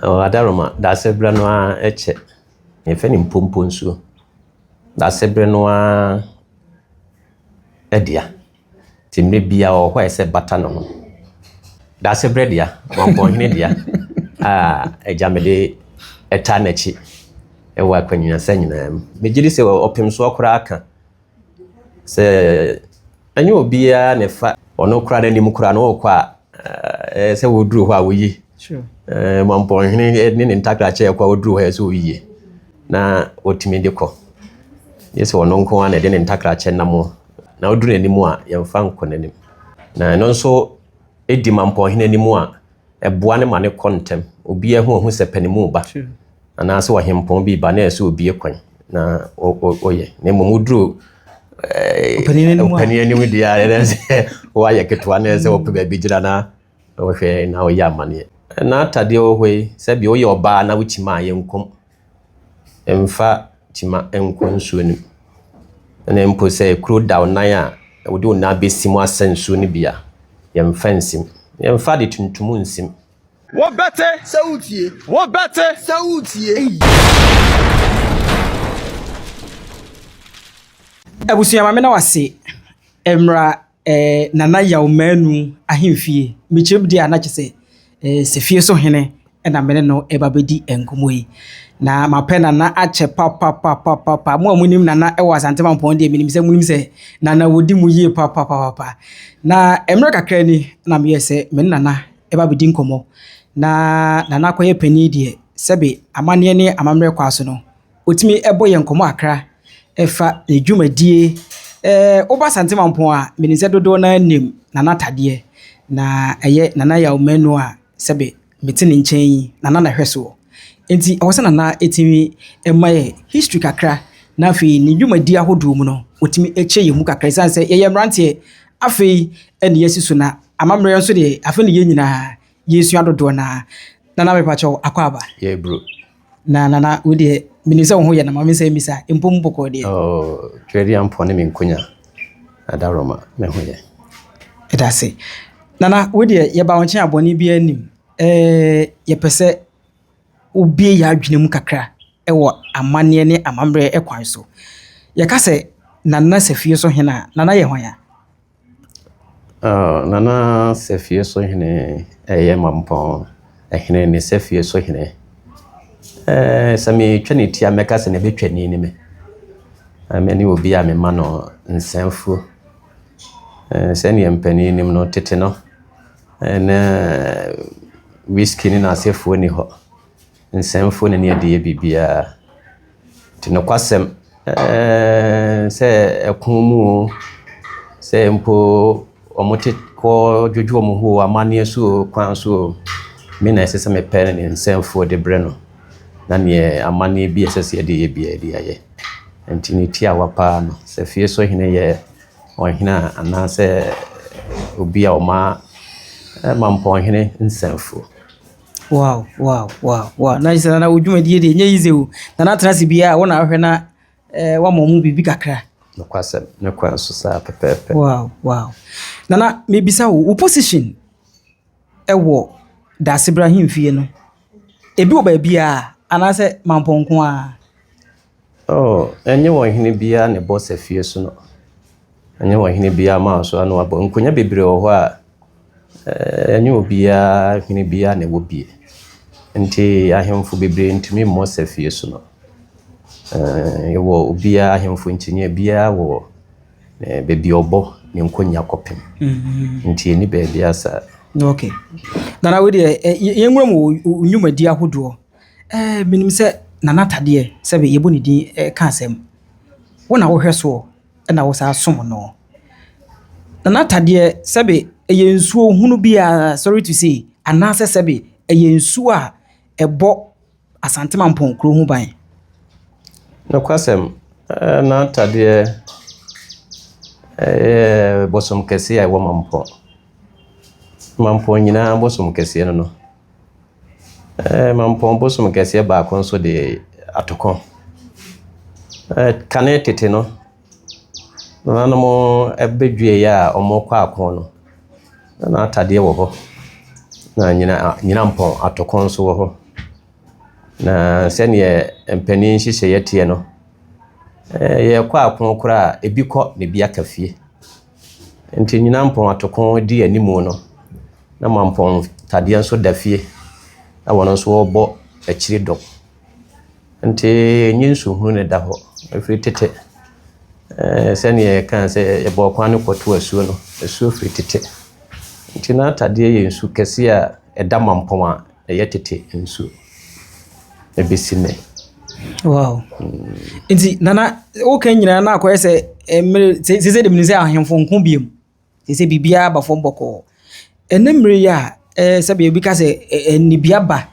Adaroma, Daasebrɛ no ara kyɛ. Yɛfrɛ no mpompo nsuo. Daasebrɛ no ara dea. Nti mmerɛ biara ɔwɔ hɔ a ɛsɛ bata ne ho. Daasebrɛ dea, Mampɔnhene dea a agya mede taa n'akyi wɔ akwannyinasa nyinaa mu. Megye di sɛ ɔpem soɔ koraa ka sɛ ɛnyɛ obiara na ɛfa ɔno koraa n'anim koraa no wokɔ a ɛɛ sɛ woduru hɔ a woyi. Ɛɛ Mampɔnhene ne ne ntakrakyɛ ɛkɔ a woduru hɔ a ɛsɛ woyie na wotumi de kɔ. Gye sɛ ɔno nko ara na ɛde ne ntakrakyɛ nam na woduru n'anim a yɛmfa nkɔ n'anim. Na ɛno nso di Mampɔnhene anim a ɛboa no ma no kɔ ntɛm. Obiara hu ɔhu sɛ panimu ba anaasɛ ɔhempɔn bi ba na ɛsɛ obie kwan na ɔyɛ. Na mmom woduru ɔpanin anim deɛ a ɛnɛ sɛ woayɛ ketewa na ɛsɛ wɔpɛ baabi gyina na wɔhwɛ na wɔyɛ amanneɛ. Na atadeɛ wɔ hɔ yi, sɛbi woyɛ ɔbaa na wokyima a yɛnkom. Mfa kyima nkɔ nsuo no mu. Ɛna mpo sɛ kuro da wo nan a, wode wo nan bɛsi mu asa nsuo no bi a, yɛmfa nsim. Yɛmfa ade tuntum nsim. Wobɛte. Sɛ wotie. Wobɛte. Sɛ wotie. Abusua ma meda wo ase mmra eh, Nana Yaw Manu ahemfie. Mekyerɛ mu deɛ a na kyerɛ sɛ eh, sɛ fie so hene na me ne no ɛba bɛdi nkɔmmɔ yi. Na mapɛ Nana akyɛ papapapapa. Mo a monim Nana wɔ Asante Mampɔn deɛ menim sɛ monim sɛ Nana wɔdi mu yie papapapa. Na mmerɛ kakra ni na meyɛ sɛ me ne Nana ɛba bɛdi nkɔmmɔ. Na Nana akɔyɛ panin deɛ sɛbe amanneɛ ne amammerɛ kwa so no, ɔtumi bɔ yɛn nkɔmmɔ kakra ɛfa ne dwumadie. Ɛɛ woba Asante Mampɔn a, menim sɛ dodoɔ no ara nim Nana Tadeɛ. Na ɛyɛ Nana Yaw Manu a sɛbe mete ne nkyɛn yi, Nana na ɛhwɛ soɔ. Nti ɛwɔ sɛ Nana tumi ma yɛ history kakra na afei ne dwumadie ahodoɔ mu no, ɔtumi kyerɛ yɛn mu kakra. Ɛsiane sɛ yɛyɛ mmeranteɛ, afei na yɛasi so na amammerɛ nso deɛ, afei na yɛn nyinaa yɛresua dodoɔ no ara. Nana mepakyɛw akɔ aba. Yɛ bro. Na Nana wo deɛ menim sɛ wo ho yɛ na ma me nsa mmisa mpo mu bɔkɔɔ deɛ. Oh, Tweaduampɔn ne me nkonya adaworoma me ho yɛ. Ɛda ase. Nana wo deɛ yɛba wo nkyɛn a bɔne biara nnim. Ɛɛ yɛpɛ sɛ wobue yɛn adwene mu kakra wɔ amanneɛ ne amammerɛ kwan so. Yɛka sɛ Nana Safie so hene a, Nana yɛ hwan a? Oh, Nana Safie so hene ɛyɛ Mampɔn hene ne Safie so hene. Eh, sɛ metwa ne ti a mɛka sɛ na ɛbɛtwa ni ne me. Me ne obi a mema no nsɛmfuo. Eh, sɛdeɛ mpanin nim no tete no, eh, na whisky ne n'asefoɔ ni hɔ. Nsɛmfuo na ne yɛde yɛ biribiara. Nti nokwasɛm, ɛɛ sɛ ɛko mu o, sɛ mpo wɔte hɔ dwodwo wɔn ho o, amanneɛ so o, kwan so o, me na ɛsɛ sɛ mepɛ ne nsɛmfuo de brɛ no. Na neɛ amanneɛ bi a ɛsɛ sɛ yɛde yɛ biara yɛde ayɛ. Nti ne tiawa paa no, sɛ fie so hene yɛ ɔhene a anaasɛ obi a ɔma mampɔnhene nsɛmfuo. Wow, wow, wow, wow. Na sɛ nana wo dwumadie deɛ ɛnyɛ easy o. Nana atena ase biara wo na ahwɛ na eh, wama ɔmo biribi kakra. Nokwasɛm, ne kwan so saa pɛpɛɛpɛ. Wow, wow. Nana, mebisa wo, wo position ɛwɔ Daasebra ahemfie no, ebi wɔ baabiara anaasɛ Mampɔn nko ara? Oh, ɛnyɛ ɔhene biara na ɛbɔ safie so no. Ɛnyɛ ɔhene biara maa so ano abɔ. Nkonnwa bebree wɔ hɔ a, ɛnyɛ obiara hene biara na ɛwɔ bie. Nti ahemfo bebree ntumi mmɔ safie so no. Yɛwɔ obiara ahemfo nkyiniiɛ biara wɔ baabi a ɔbɔ ne nkonnwa kɔpem. Nti ɛnni baabiara saa. Okay. Nana wei deɛ yɛnwura mu wɔ wo nnwumadi ahodoɔ. Ɛɛ menim sɛ Nana Tadeɛ sɛbe yɛbɔ ne din ka asɛm. Wo na wohwɛ soɔ na wo saa som no. Nana Tadeɛ sɛbe ɛyɛ nsuo hunu bi a sorry to say anaasɛ sɛbe ɛyɛ nsuo a ɛbɔ Asante Mampɔn kuro ho ban. Nokwasɛm, Nana Tadeɛ ɛyɛ bosom kɛseɛ a ɛwɔ Mampɔn. Mampɔn nyinaa bosom kɛseɛ no no. Mampɔn bosom kɛseɛ baako nso de atokɔ. Kane tete no, nananom bɛdwieeɛ a wɔrekɔ ako no, na atadeɛ wɔ hɔ, na nyina nyinampɔn atokɔ nso wɔ hɔ. Na sɛdeɛ mpanin nhyehyɛeɛ teɛ no, yɛkɔ ako koraa a, ebi kɔ na ebi aka fie. Nti nyina mpɔn atoko di animu no, na mampɔn tadeɛ nso da fie, na wɔn nso wɔrebɔ akyiri dɔm. Nti ɛnyɛ nsuhunu na ɛda hɔ. Ɛfiri tete, sɛdeɛ yɛkaa sɛ yɛbɔɔ kwan no kɔto asuo no, asuo firi tete. Nti na atadeɛ yɛ nsu kɛseɛ a ɛda mampɔn a ɛyɛ tete nsuo ɛbɛsi nnɛ. Wow. Nti Nana, woka nyinaa na akɔyɛ sɛ mmerɛ sɛ de menim sɛ ahemfo nko biom. Sɛ biribiara aba fam bɔkɔɔ. Ɛnɛ mmerɛ yi a sɛdeɛ obi ka sɛ nnibea ba,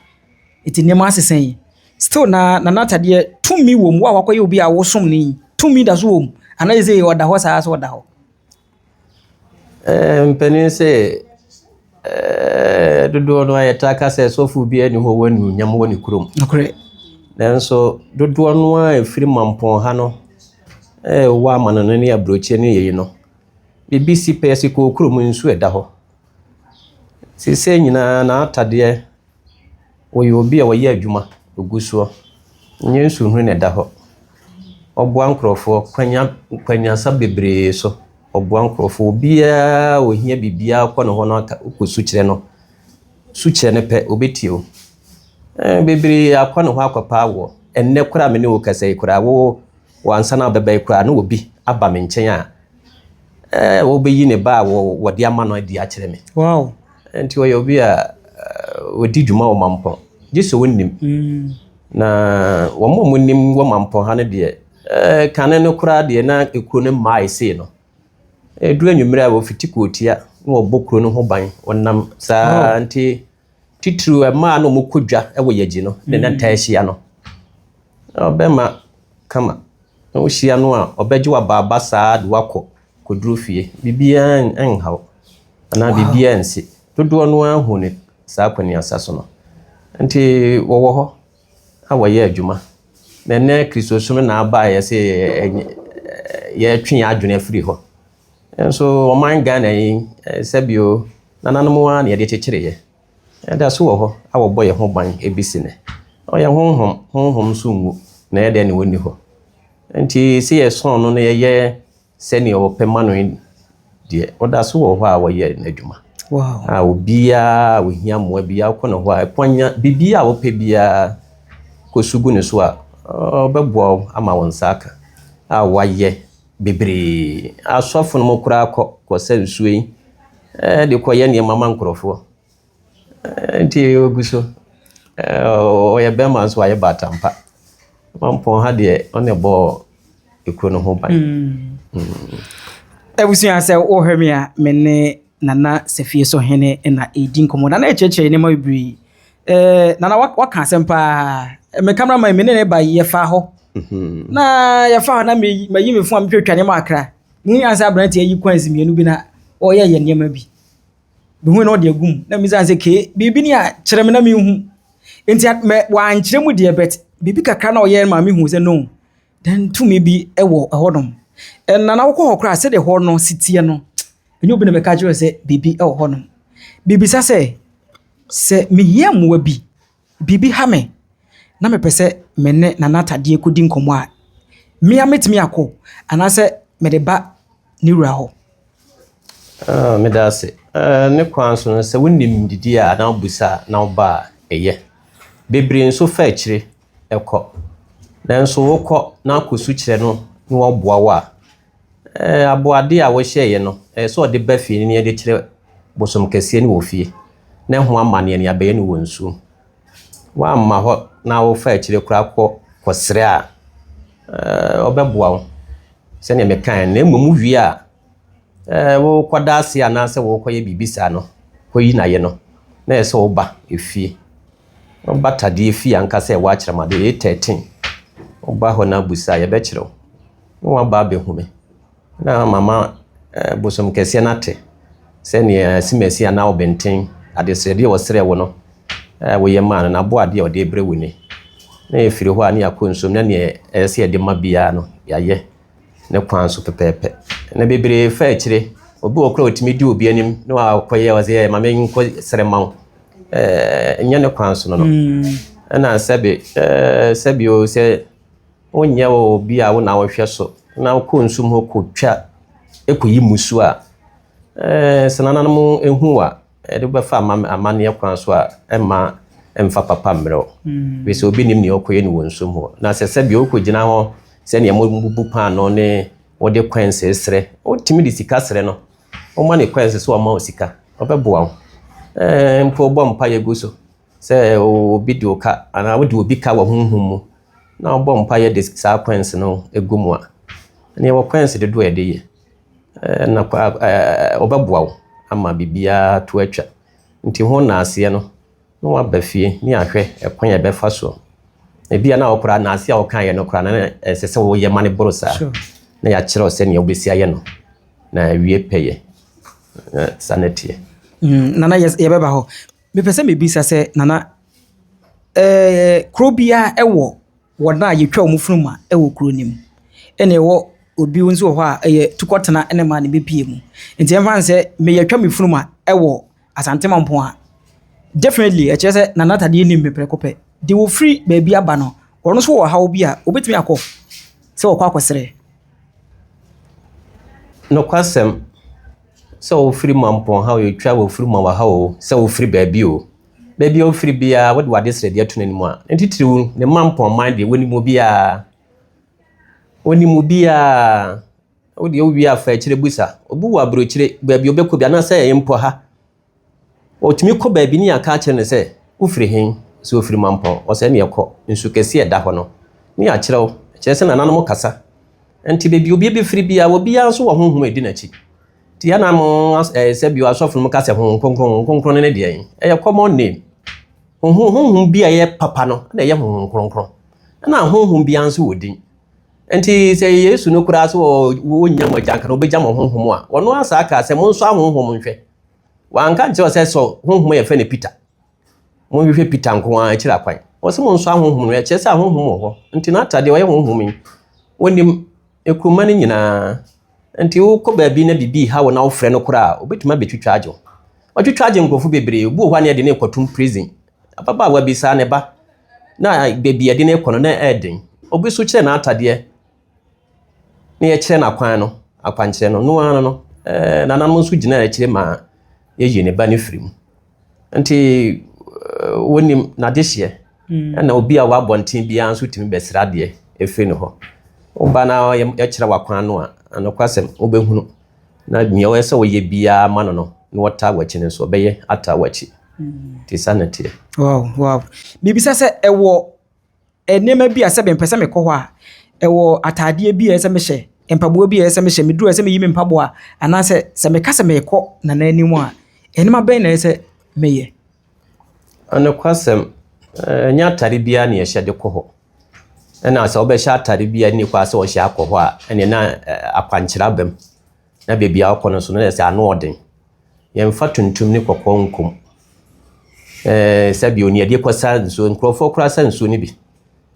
nti nneɛma asesa yi. Still na Nana Atadeɛ tumi wɔ mu. Wo a wakɔyɛ obi a wosom no yi, tumi da so wɔ mu. Anaa sɛ ɔda hɔ saa sɛ ɔda hɔ? Mpanin sɛ dodoɔ no a yɛtaa ka sɛ sɔfo bi ani hɔ wɔ anuonyam wɔ ne kurom. Nokorɛ. Nanso dodoɔ no a ɛfiri mampɔn ha no ɛwɔ amanɔne ne aburokyire ne yei no, biribi si pɛ yɛsi kɔɔ kurom nsuo ɛda hɔ. Seesei nyinaa n'atadeɛ, wɔyɛ obi a ɔyɛ adwuma, ɔgu soɔ. Nyɛ nsuhunu na ɛda hɔ. Ɔboa nkurɔfoɔ kwanyasa bebree so. Ɔboa nkurɔfoɔ. Obiara a ohia biribiara kɔ ne hɔ no aka wokɔ su kyerɛ no. Su kyerɛ no pɛ, obɛtie wo. Bebree akɔ ne hɔ akɔpɛ awoɔ. Ɛnnɛ koraa me ne wo kasa yi koraa, wo wansa na wobɛba yi koraa na obi aba me nkyɛn a wɔbɛyi ne ba a wɔde ama no adi akyerɛ me. Wow. Nti ɔyɛ obi a ɔdi dwuma wɔ mampɔn. Gye sɛ wonnim. Na wɔn a wɔnim wɔ mampɔn ha no deɛ, kane no koraa deɛ na ekuro no mmaa sei no. Ɛduru anwummerɛ a wɔfiti kootia na wɔbɔ kuro no ho ban. Wɔnam saa nti titiriw mmaa na wɔkɔ dwa wɔ yɛgye no ne na ntaa ahyia no. Ɔbɛma kama. Na wohyia no a, ɔbɛgye w'abaaba saa de wakɔ kɔduru fie. Biribiara nhaw anaa biribiara nsi. Dodoɔ no ara hu ne saa kwaniasa so no. Nti wɔwɔ hɔ a wɔyɛ adwuma. Na ɛnnɛ Kristosom na aba a yɛsɛ yɛtwe yɛn adwene afiri hɔ. Nso ɔman Ghana yi, sɛbio nananom ara na yɛde kyekyereeɛ. Ɛda so wɔ hɔ a wɔbɔ yɛn ho ban ebisi nnɛ. Ɔyɛ honhom, honhom nso nwu na ɛyɛ dɛn na wɔnni hɔ. Nti sɛ yɛsɔn no na yɛyɛ sɛnea wɔpɛ ma no yi deɛ, ɔda so wɔ hɔ a wɔyɛ n'adwuma. Wow. A obiara a ohia mmoa biara kɔ ne hɔ a ɛkwanya biribiara a wɔpɛ biara kɔsu gu ne so a ɔbɛboa wo ama wo nsa aka a wayɛ bebree. Asɔfo no mu koraa kɔ kɔsa nsuo yi de kɔyɛ nneɛma ma nkurɔfoɔ. Nti ogu so. Ɔyɛ bɛrima nso wayɛ baatampa. Mampɔn ha deɛ ɔne bɔɔ ekuro no ho ban. Abusua sɛ wohwɛ me a, me ne Nana Safie Sohene na ɛredi nkɔmmɔ. Nana ɛkyerɛkyerɛ nneɛma bebree. Nana waka asɛm paa. Me cameraman me ne ne ba yi yɛfa hɔ. Na yɛfa hɔ na mayi me phone a metwatwa nneɛma akra. Mehu ansa aberanteɛ yi coins mmienu bi na ɔreyɛ yɛ nneɛma bi. Mehu na ɔde agu mu. Na misa sɛ kee biribi ni a kyerɛ me na menhu. Nti mɛ wankyerɛ mu deɛ but biribi kakra na ɔyɛ ma mehu sɛ no. Then tumi bi wɔ hɔnom. Nana wokɔ hɔ koraa sɛdeɛ hɔ no si teɛ no, ɛnyɛ obi na bɛka kyerɛ sɛ biribi wɔ hɔnom. Bibisa sɛ, sɛ mehia mmoa bi, biribi ha me, na mepɛ sɛ me ne Nana Atadeɛ kɔdi nkɔmmɔ a, me ara mɛtumi akɔ anaasɛ mede ba ne wura hɔ? Meda ase. Ne kwan so no, sɛ wonim didi a na wobusa a na woba a, ɛyɛ. Bebree nso fa akyire kɔ. Nanso wokɔ na akɔsu kyerɛ no na waboa wo a, aboadeɛ a wohyɛeɛ no, ɛyɛ sɛ ɔde ba fie na yɛde kyerɛ bosom kɛseɛ no wɔ fie na ɛho amanneɛ no yɛabɛyɛ no wɔ nsuom. Woamma hɔ na wofa akyire koraa kɔ kɔsrɛ a, ɔbɛboa wo sɛdeɛ mekaeɛ no. Na mmom wowie a, wokɔda ase anaasɛ wokɔyɛ biribi saa no, kɔyi n'ayɛ no, na ɛyɛ sɛ woba efie. Woba tadeɛ fie ankasa a ɛwɔ Akyerɛmade, A13. Woba hɔ na abusa a, yɛbɛkyerɛ wo. Na woaba abɛhu me. Na mama bosom kɛseɛ no ate sɛdeɛ asimasi anaa ɔbɛnten, adesrɛdeɛ a ɔsrɛɛ wo no, woyɛ maa no, n'aboadeɛ a ɔde rebrɛ wo ni. Na yɛfiri hɔ a na yɛakɔ nsuom na neɛ ɛyɛ sɛ yɛde ma biara no, yɛayɛ ne kwan so pɛpɛɛpɛ. Na bebree fa akyire. Obi wɔ koraa a ɔtumi di obi anim na wakɔyɛ ɔsɛ ma menkɔ srɛ ma wo. Ɛnyɛ ne kwan so no no. Ɛna sɛbe ɛɛ sɛbe o sɛ wonyɛ obi a wo na wohwɛ so na wokɔ nsu mu hɔ kɔtwa kɔyi mmusuo a, ɛɛ sɛ nananom hu wo a, ɛde wobɛfa amanneɛ kwan so a ɛmma ɛmfa papa mmerɛ wo. Ɛfiri sɛ obi nim nea ɔkɔyɛ no wɔ nsu mu hɔ. Na sɛ sɛbe wokɔgyina hɔ sɛdeɛ mobubu paanoo ne wode coins resrɛ, wotumi de sika srɛ no. Woma no coins sɛ ɔmma wo sika, ɔbɛboa wo. Ɛɛ mpo wobɔ mpaeɛ gu so sɛ obi de wo ka anaa wode obi ka wɔ honhom mu na wobɔ mpaeɛ de saa coins no gu mu a, ɛneɛ wɔ coins dodoɔ a yɛde yɛ. Na ɔbɛboa wo ama biribiara to atwa. Nti ho nnaaseɛ no, na waba fie ne ahwɛ ɛkwan a ɛbɛfa soɔ. Ebia na wo koraa nnaase a wokaeɛ no koraa na ɛsɛ sɛ woyɛ ma no boro saa. Na yɛakyerɛ wo sɛnea wobɛsi ayɛ no na awie pɛyɛ. Saa na ɛteɛ. Nana yɛbɛba hɔ. Mepɛ sɛ mebisa sɛ Nana, kuro biara wɔ wɔn a yɛtwa wɔn funuma wɔ kuro no mu. Ɛna ɛwɔ obi nso wɔ hɔ a ɛyɛ tukɔtena na ɛma no bɛpue mu. Nti yɛmfa no sɛ me yɛtwa me funuma wɔ Asante Mampong a, definitely ɛkyerɛ sɛ Nana Tadeɛ nim me prɛko pɛ. Deɛ ɔfiri baabi aba no, ɔno nso wɔ ɔhaw bi a ɔbɛtumi akɔ sɛ ɔkɔ akɔsrɛ. Nokwasɛm, sɛ wofiri Mampong ha o, yɛtwa wo firi ma wɔ ha o, sɛ wofiri baabi o, baabi a wofiri biara wode w'adesrɛdeɛ to n'anim a, ne titiriw ne Mampong man deɛ wɔnim obiara. Wɔnim obiara. Wo deɛ wowie a fa akyire busa. Obi wɔ aburokyire, baabi a ɔbɛkɔ bi anaasɛ ɛyɛ mpo ha. Ɔtumi kɔ baabi ne yɛaka akyerɛ no sɛ wofiri he? Sɛ ofiri Mampong, ɔsɛ ɛneɛ kɔ nsu kɛseɛ a ɛda hɔ no. Ne yɛakyerɛ wo. Kyerɛ sɛ nananom kasa. Nti baabi a obi bɛfiri biara, obiara nso wɔ honhom a ɛdi n'akyi. Nti yɛn na mo sɛ bio asɔfo no mo ka sɛ Honhom Kronkron, Honhom Kronkron no ne deɛn? Ɛyɛ common name. Honhom honhom bi a ɛyɛ papa no na ɛyɛ Honhom Kronkron. Ɛna honhom biara nso wɔ din. Nti sɛ Yesu no koraa sɛ wɔnnya mo agya nka na ɔbɛgya mo honhom a, ɔno ara saa kaa sɛ monsɔ ahonhom nhwɛ. Wanka nkyerɛ sɛ sɔ honhom a yɛfrɛ no Peter. Monhwehwɛ Peter nko ara akyiri akwan. Ɔsɛ monsɔ ahonhom no, ɛkyerɛ sɛ ahonhom wɔ hɔ. Nti n'atadeɛ ɔyɛ honhom yi, wɔnim nkuruma no nyinaa. Nti wokɔ baabi na biribi reha wo na wofrɛ no koraa a, obetumi abɛtwitwa agye wo. Watwitwa agye nkurɔfo bebree. Obi wɔ hɔ a na yɛde no rekɔtom prison. Ababaawa bi saa ne ba na baabi yɛde no rekɔ no na ɛyɛ den. Obi nso kyerɛ n'atadeɛ na yɛkyerɛ no akwan no, akwankyerɛ no, no ara no, ɛɛ nananom nso gyinaa akyire maa yɛyii ne ba no firi mu. Nti wɔnim n'adehyeɛ. Ɛna obi a ɔwɔ abɔnten biara nso tumi bɛsrɛ adeɛ ɛfiri ne hɔ. Woba na yɛkyerɛ w'akwan no a, nokwasɛm wobɛhunu. Na nea ɔyɛ sɛ ɔyɛ biara ma no no, na ɔtaa w'akyi no nso, ɔbɛyɛ ataa w'akyi. Nti saa na ɛteɛ. Wow. Mebisa sɛ ɛwɔ nneɛma bi a sɛ mepɛ sɛ mekɔ hɔ a, ɛwɔ ataadeɛ bi a ɛsɛ sɛ mehyɛ, mpaboa bi a ɛsɛ sɛ mehyɛ, meduru a ɛsɛ sɛ meyi me mpaboa anaasɛ sɛ meka sɛ merekɔ Nana anim a, nneɛma bɛn na ɛsɛ sɛ meyɛ? Nokwasɛm, ɛnyɛ atade biara na yɛhyɛ de kɔ hɔ. Ɛna sɛ wobɛhyɛ atade bi a ɛnni kwan sɛ wɔhyɛ akɔ hɔ a, ɛneɛ na akwankyerɛ aba mu. Na baabi a wokɔ no nso no na ɛsɛ ano ɔden. Yɛmfa tuntum ne kɔkɔɔ nkɔ mu. Sɛbi onua de kɔsa nsuo, nkurɔfoɔ koraa sa nsuo no bi.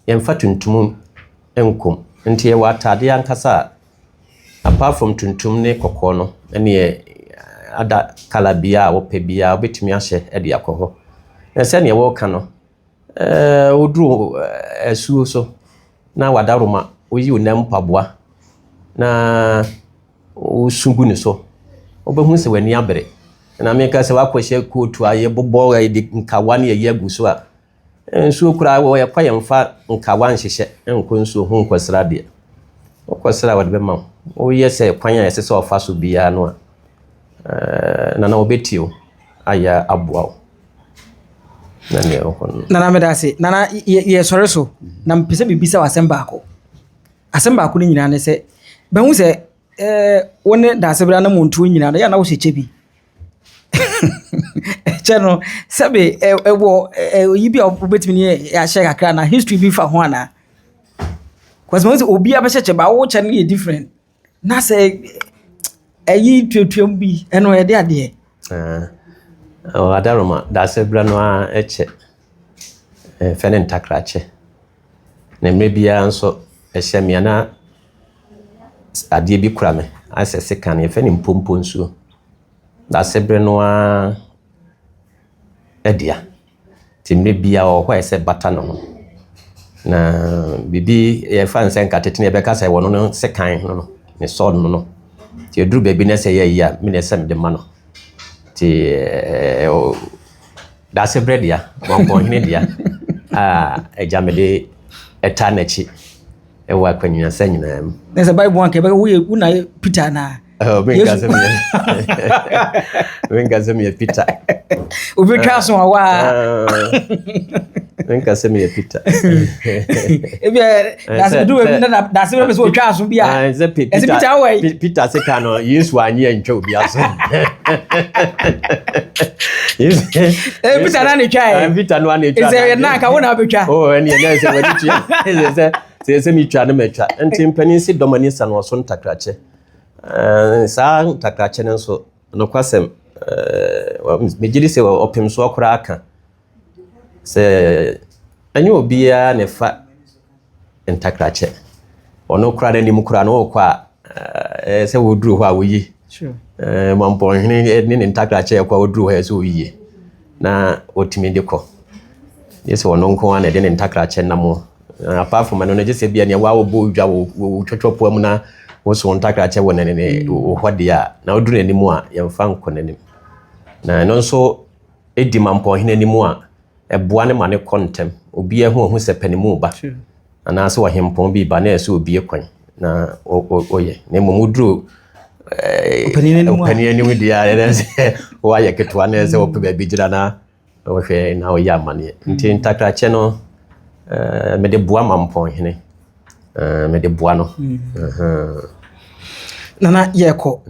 Yɛmfa tuntum nkɔ mu. Nti yɛwɔ ataadeɛ ankasa a apart from tuntum ne kɔkɔɔ no, ɛneɛ ada colour biara a wopɛ biara wobɛtumi ahyɛ de akɔ hɔ. Na sɛdeɛ wɔreka no, woduru asuo so na w'adaworoma woyi wo nan mpaboa na wosu gu ne so, wobɛhu sɛ w'ani abere. Na meka sɛ woakɔhyɛ kootu a yɛbobɔ yɛde nkawa ne ayi agu so a, Nsuo koraa wɔ yɛkɔ yɛmfa nkawa nhyehyɛ nkɔ nsuo ho nkɔsra deɛ. Wokɔsra a wɔde bɛma wo. Woyɛ sɛ kwan a ɛsɛ sɛ ɔfa so biara no a, nana wɔbɛtie wo ayɛ aboa wo. Na nea ɛwɔ hɔ no. Nana meda ase. Nana yɛsɔre so na mepɛ sɛ mebisa wo asɛm baako. Asɛm baako no nyinaa ne sɛ, bɛhu sɛ wo ne Daasebere anammɔntuo nyinaa no, yɛ a na wohyɛ kyɛ bi. Kyɛ no, sɛbe ɛwɔ oyi bi a wobɛtumi ne ahyɛ kakra anaa history bi fa ho anaa? Cause mahu sɛ obiara bɛhyɛ kyɛ but wo kyɛ no yɛ different. Na sɛ ɛyi tuatuam bi ɛno ɛde adeɛ. Adaroma, Daasebere no ara kyɛ. Yɛfrɛ no ntakrakyɛ. Na mmerɛ biara nso ɛhyɛ me a na adeɛ bi kura me ayɛ sɛ sekan, yɛfrɛ no mpompo nsuo. Na ase berɛ no ara dea. Nti mmerɛ biara ɔwɔ hɔ a ɛsɛ bata ne ho. Na biribi yɛfa no sɛ nka tete no yɛbɛka sɛ wɔno no sekan no no, ne sɔɔd no no. Nti ɛduru baabi na sɛ ɛyɛ ayi a, me na ɛsɛ mede ma no. Nti Daasebrɛ dea, Mampɔnhene dea a agya mede ɛtaa n'akyi wɔ akwannyinasa nyinaa mu. Na sɛ Bible anka ɛbɛka woyɛ wo na Peter anaa? Oh, menka sɛ meyɛ menka sɛ meyɛ Peter. Obi twa so a waa. Menka sɛ meyɛ Peter. Ebi dase du ebi na dase bɛ sɛ otwa aso bi a. Sɛ Peter Peter awɔ yi. Peter se ka no Yesu anyɛ ntwa obi aso. Eh, Peter na ne twa ɛ. Peter no na twa. Sɛ na ka wo na abɛtwa. Oh, ɛne ɛne sɛ wani tua. Sɛ sɛ sɛ sɛ metwa no matwa. Nti mpanin si dɔm ani sa no ɔso ntakrakyɛ. Saa ntakrakyɛ no nso nokwasɛm megye di sɛ ɔpem soɔ koraa ka sɛ ɛnyɛ obiara na ɛfa ntakrakyɛ. Ɔno koraa n'anim koraa no ɔrekɔ a, ɛyɛ sɛ wɔduru hɔ a wɔyi. Mampɔnhene ne ne ntakrakyɛ ɛkɔ a wɔduru hɔ a ɛsɛ ɔyie na ɔtumi de kɔ. Gye sɛ ɔno nko ara na ɛde ne ntakrakyɛ nam. Apart from ɛno no, gye sɛ bia nea wɔabɔ dwa wɔ wɔ twɔtwɔpoa mu na woso ntakrakyɛ wɔ ne ne hɔ deɛ a, na woduru n'anim a, yɛmfa nkɔ n'anim. Na ɛno nso di mampɔnhene anim a, ɛboa no ma no kɔ ntɛm. Obiara hu ɔhu sɛ panimu reba anaasɛ ɔhempɔn bi reba na ɛsɛ obie kwan na ɔyɛ. Na mmom woduru ɔpanin anim deɛ a ɛnɛ sɛ woayɛ ketewa na ɛsɛ wɔpɛ baabi gyina na wɔhwɛ na ɔyɛ amanneɛ. Nti ntakrakyɛ no mede boa mampɔnhene. Mede boa no. Nana yɛkɔ.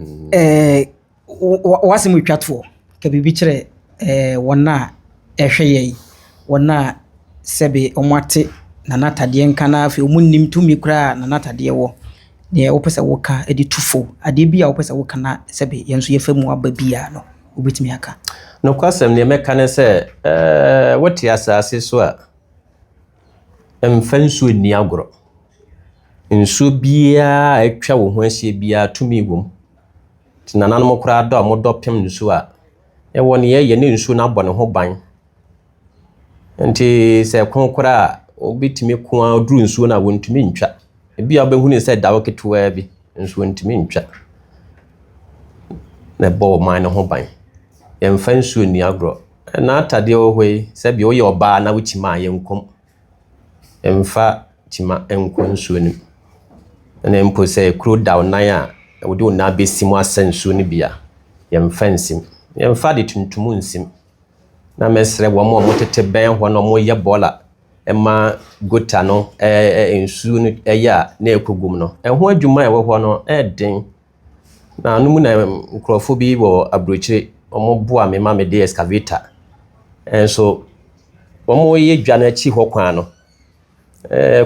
W'asɛm retwa toɔ, ka biribi kyerɛ wɔn a ɛrehwɛ yɛn, wɔn a sɛbe wɔate Nana Tadeɛ nka na afei wɔnnim tumi koraa a Nana Tadeɛ wɔ. Deɛ wopɛ sɛ woka de tu fo, adeɛ bi a wopɛ sɛ woka na sɛbe yɛn nso yɛfa mu aba biara no, wobɛtumi aka. Nokwasɛm, deɛ mɛka ne sɛ, wote asase so a, mfa nsuo nni agorɔ. Nsuo biara a atwa wo ho ahyia biara tumi wɔ mu. Nti nananom koraa dɔ a wɔdɔ pem nsuo a, ɛwɔ nea ɛyɛ ne nsuo no abɔ ne ho ban. Nti sɛ ɛko koraa a, wobɛtumi ko ara duru nsuo no a wɔntumi ntwa. Ebi a wobɛhunu sɛ dawo ketewaa bi nso wɔntumi ntwa. Na ɛbɔ ɔman no ho ban. Yɛmfa nsuo nni agorɔ. Ɛna atadeɛ wɔ hɔ yi, sɛbi woyɛ ɔbaa na wokyim a yɛnkɔm. Mfa kyima nkɔ nsuo no mu. Ɛna mpo sɛ kuro da wo nan a, wode wo nan bɛsi mu asa nsuo no bi a, yɛmfa nsim. Yɛmfa ade tuntum nsim. Na mɛsrɛ wɔn a wɔtete bɛn hɔ na wɔyɛ bɔɔla ma gota no nsuo no ɛyɛ a na ɛkɔ gu mu no, ɛho adwuma a ɛwɔ hɔ no ɛyɛ den. Na no mu na nkurɔfoɔ bi wɔ aburokyire, wɔboa me ma mede excavator nso wɔreyɛ dwa no akyi hɔ kwan no,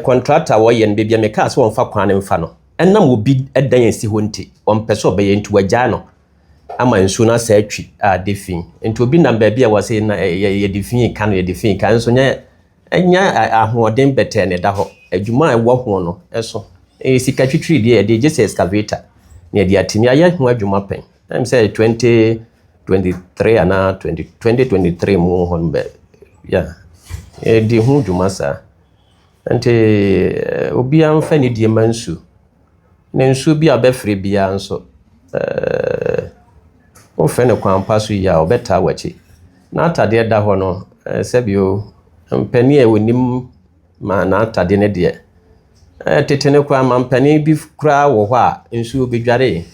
contractor a wɔyɛ no, baabi a mekaa sɛ wɔmfa kwan no mfa no, ɛnam obi dan a ɛsi hɔ nti, ɔmpɛ sɛ ɔbɛyɛ nti wɔagyae no ama nsuo no asɛ atwi a de fi. Nti obi nam baabi a wɔsɛ na yɛde fi ka no, yɛde fi ka nso nyɛ ɛnyɛ ahoɔden bɛtɛɛ na ɛda hɔ. Adwuma a ɛwɔ ho no ɛso. Ɛyɛ sika twitwiri deɛ yɛde gye sɛ excavator na yɛde atumi ayɛ ho adwuma pɛn. Ɛm sɛ 2023 anaa 20, 2023 mu hɔ no bɛ, yeah, yɛdi ho dwuma saa. Nti obiara mfa nidie ma nsuo. Na nsuo bi a bɛfrɛ biara nso, wofrɛ no kwan pa so yie a, ɔbɛtaa w'akyi. N'atadeɛ da hɔ no, sɛbio mpanin a wɔnim ma n'atadeɛ no deɛ, tete no koraa mampanin bi koraa wɔ hɔ a nsuo bɛdwaree.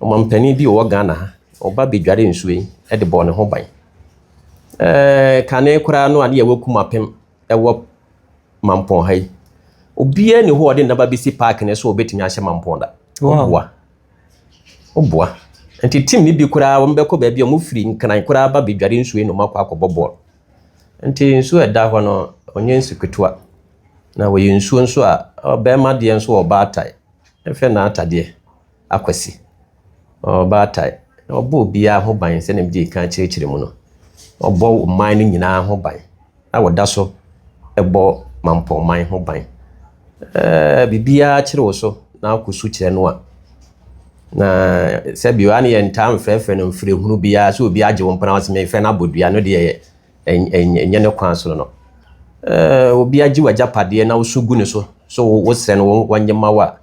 Ɔmampanin bi wɔ Ghana ha, ɔba bɛdware nsuo yi de bɔɔ ne ho ban. Kane koraa no a ne yɛwɔ Kumapem wɔ Mampɔn ha yi, obiara nni hɔ a ɔde ne ba bɛsi paake no so a ɔbɛtumi ahyɛ Mampɔn da. Woboa. Woboa. Nti team no bi koraa wɔbɛkɔ baabi a wɔfiri Nkran koraa ba bɛdware nsuo yi na wɔakɔ akɔbɔ bɔɔl. Nti nsuo a ɛda hɔ no, ɔnyɛ nsu ketewa. Na wɔyɛ nsuo nso a, ɔbarima deɛ nso wɔ ɔbaatan. Ɛfɛ n'atadeɛ akwasi. Ɔbaatan. Ɔbɔ obiara ho ban sɛdeɛ medii kan kyerɛkyerɛ mu no. Ɔbɔ ɔman no nyinaa ho ban. Na wɔda so bɔ mampɔnman ho ban. Ɛɛ biribiara kyere wo so na akɔ su kyerɛ no a, na sɛbi ɔa ne yɛntaa mfrɛfrɛ no mfrɛhunu biara sɛ obi agye wo mpena ɔsɛ mefrɛ no abɔ dua no deɛ. Ɛnyɛ ne kwan so no. Obi agye w'agyapadeɛ na wosu gu ne so, so wosrɛ no wɔnyɛ ma wo a,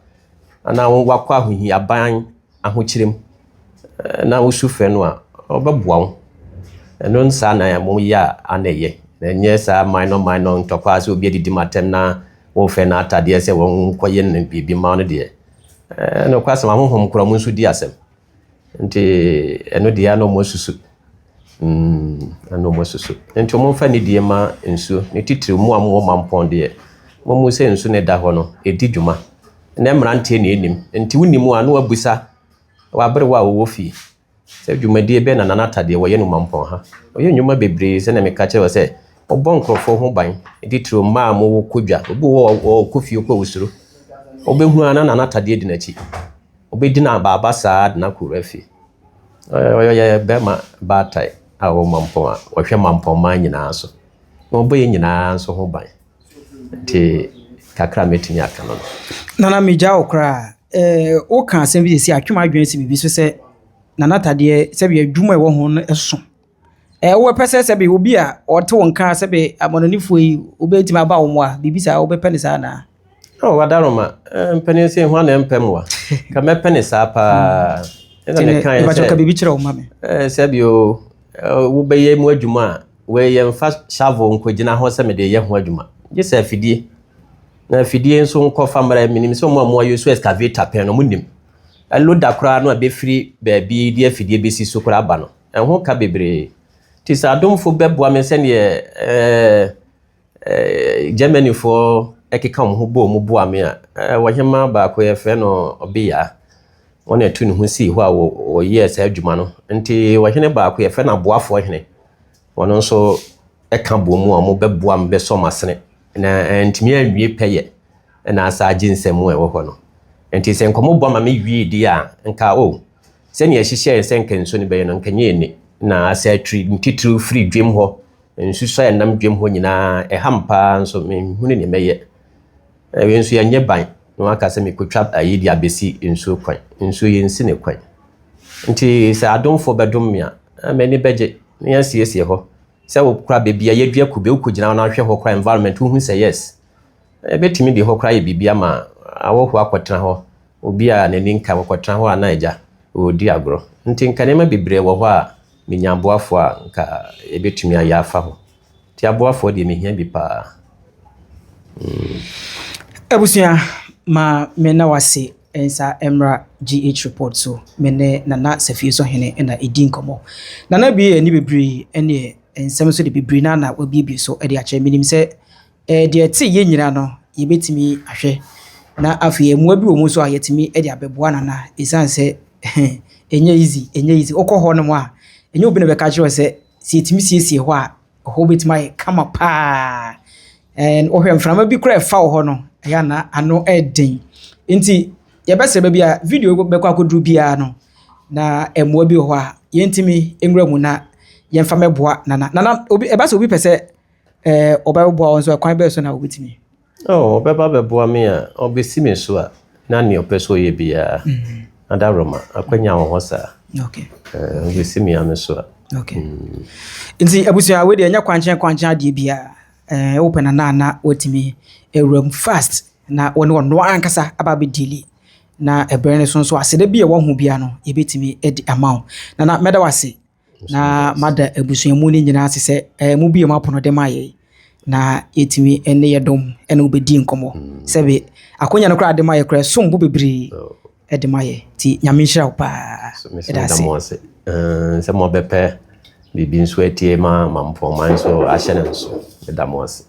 anaa wakɔ ahohiaban ahokyere mu na wosu frɛ no a, ɔbɛboa wo. Ɛno saa na moyɛ a ana ɛyɛ. Na ɛnyɛ saa minor minor ntɔkwa sɛ obi adidi m'atɛm na wofrɛ no atadeɛ sɛ wɔnkɔyɛ no biribi ma wo no deɛ. Nokwasɛm ahonhom koraa wɔn nso di asɛm. Nti ɛno deɛ ana wɔn asusu. Ana wɔn asusu. Nti wɔn mfa nidie ma nsuo. Ne titiriw mo a mowɔ mampɔn deɛ, mommu sɛ nsu no ɛda hɔ no, ɛdi dwuma. Ɛnɛ mmeranteɛ na ɛnim. Nti wonim a na wabusa w'aberewa a ɔwɔ fie sɛ dwumadie bɛn na Nana Atadeɛ wɔyɛ no mampɔn ha. Ɔyɛ nnwuma bebree sɛdeɛ meka kyerɛ wo sɛ ɔbɔ nkurɔfoɔ ho ban. Titiriw mmaa a mowɔ kɔ dwa. Obi wɔ hɔ ɔkɔ fie kɔ ɔsuro. Wobɛhu a na Nana Atadeɛ di n'akyi. Wobɛdi no abaaba saa de no akɔwura fie. Ɔyɛ bɛrima baatan a ɔwɔ mampɔn a ɔhwɛ mampɔn man nyinaa so. Na ɔbɔ yɛn nyinaa nso ho ban. Nti kakra a mɛtumi aka no no. Nana megya wo koraa. Woka asɛm bi sɛsi atwe m'adwene si biribi so sɛ Nana Tadeɛ sɛbi adwuma a ɛwɔ ho no so. Wobɛpɛ sɛ sɛbi obi a ɔte wo nka sɛbi amanɔnefoɔ yi wobɛtumi aba wo mmoa biribi saa wobɛpɛ ne saa anaa? Oh, Wadaroma, mpanin sɛ hwan na ɛmpɛ mmoa? Ka mɛpɛ ne saa paa. Ɛna meka yɛ sɛ ka biribi kyerɛ wo ma me. Sɛbi o, wobɛyɛ mu adwuma a, wei yɛmfa shovel nkɔgyina hɔ sɛ mede yɛ ho adwuma. Gye sɛ afidie. Na afidie nso nkɔfa mmara menim sɛ ɔmo a mo ayɛ so excavator pɛn no ɔmo nim. Loader koraa no a bɛfiri baabi de afidie bɛsi so koraa aba no, ɛho ka bebree. Nti sɛ adomfo bɛboa me sɛneɛ Germanyfoɔ ɛkeka wɔn ho bɔɔ mu boa me a, wɔhema baako yɛfrɛ no Ɔbeyaa. Wɔn na ɛtu ne ho sii hɔ a wɔyɛɛ saa adwuma no. Nti ɔhene baako yɛfrɛ no Aboafoɔ hene. Ɔno nso ɛka bɔ mu a wɔbɛboa me bɛsɔ m'asene. Na ɛntumi anwie pɛyɛ ɛna asa agye nsɛm a ɛwɔ hɔ no. Nti sɛ nkɔmmɔ boa ma me wie deɛ a, nka o, sɛnea ɛhyehyɛɛ sɛ nka nsuo no bɛyɛ no, nka nyɛ ɛni. Na asa atiri ntitiriw firi dwam hɔ, nsusuo a ɛnam dwam hɔ nyinaa, ɛha m paa nso menhunu nea mɛyɛ. Wei nso yɛnyɛ ban na waka sɛ mekɔtwa ayi de abɛsi nsuo kwan. Nsuo yɛnsi ne kwan. Nti sɛ adomfoɔ bɛdom me a, m'ani bɛgye na yɛasiesie hɔ. Sɛ wo koraa baabi a yɛadua kube, wokɔgyina hɔ na wohwɛ hɔ koraa environment, wohu sɛ yes, ɛbɛtumi de hɔ koraa ayɛ biribi ama ahɔhoɔ akɔtena hɔ. Obi a n'ani nka wɔkɔtena hɔ a na agya ɔredi agorɔ. Nti nka nneɛma bebree wɔ hɔ a menya aboafoɔ a nka yɛbɛtumi ayɛ afa hɔ. Nti aboafoɔ deɛ mehia bi paa. Abusua, ma me na wase nsa mmra GH report so. Me ne Nana Safie Hene na ɛdi nkɔmmɔ. Nana bie ani bebree ne nsɛm nso de bebree na na wabiebie so de akyerɛ. Menim sɛ deɛ ɛte yɛn nyinaa no yɛbɛtumi ahwɛ na afei mmoa bi wɔ mu nso a yɛtumi de abɛboa Nana ɛsiane sɛ ɛnyɛ easy, ɛnyɛ easy. Wokɔ hɔ nom a ɛnyɛ obi na bɛka kyerɛ wo sɛ sɛ yɛtumi siesie hɔ a ɛhɔ bɛtumi ayɛ kama paa. And wohwɛ mframa bi koraa ɛfa wɔ hɔ no ɛyɛ ana ano ɛden. Nti yɛbɛsrɛ baabi a video bɛkɔ akɔduru biara no na mmoa bi wɔ hɔ a yɛntumi nwura mu na yɛmfa mɛboa Nana. Nana obi ɛba sɛ obi pɛ sɛ ɔbɛboa wo nso ɛkwan bɛyɛ so na wobɛtumi. Oh, ɔbɛba bɛboa me a, ɔbɛsi me so a, na nea ɔpɛ sɛ ɔyɛ biara. Adaroma, akwanya wɔ hɔ saa. Ɔbɛsi me ame so a. Okay. Nti abusua wei deɛ ɛnyɛ kwankyɛn kwankyɛn adeɛ biara. Wopɛ Nana a na watumi awura mu fast na wɔne ɔno ankasa aba abɛdili. Na ɛberɛ no so nso aseda bi a ɛwɔ ho biara no yɛbɛtumi de ama wo. Nana mɛda wo ase na mada abusua mu no nyinaa ase sɛ mobue mo apono de ma yɛn na yɛtumi ne yɛ dɔm ne wobɛdi nkɔmmɔ. Sɛbe akonya no koraa de ma yɛ koraa ɛsom bo bebree de ma yɛ. Nti Nyame nhyira wo paa. Ɛda ase. Mo ase. Sɛ mobɛpɛ biribi nso atie ma mampɔnman nso ahyɛ ne nso. Meda mo ase.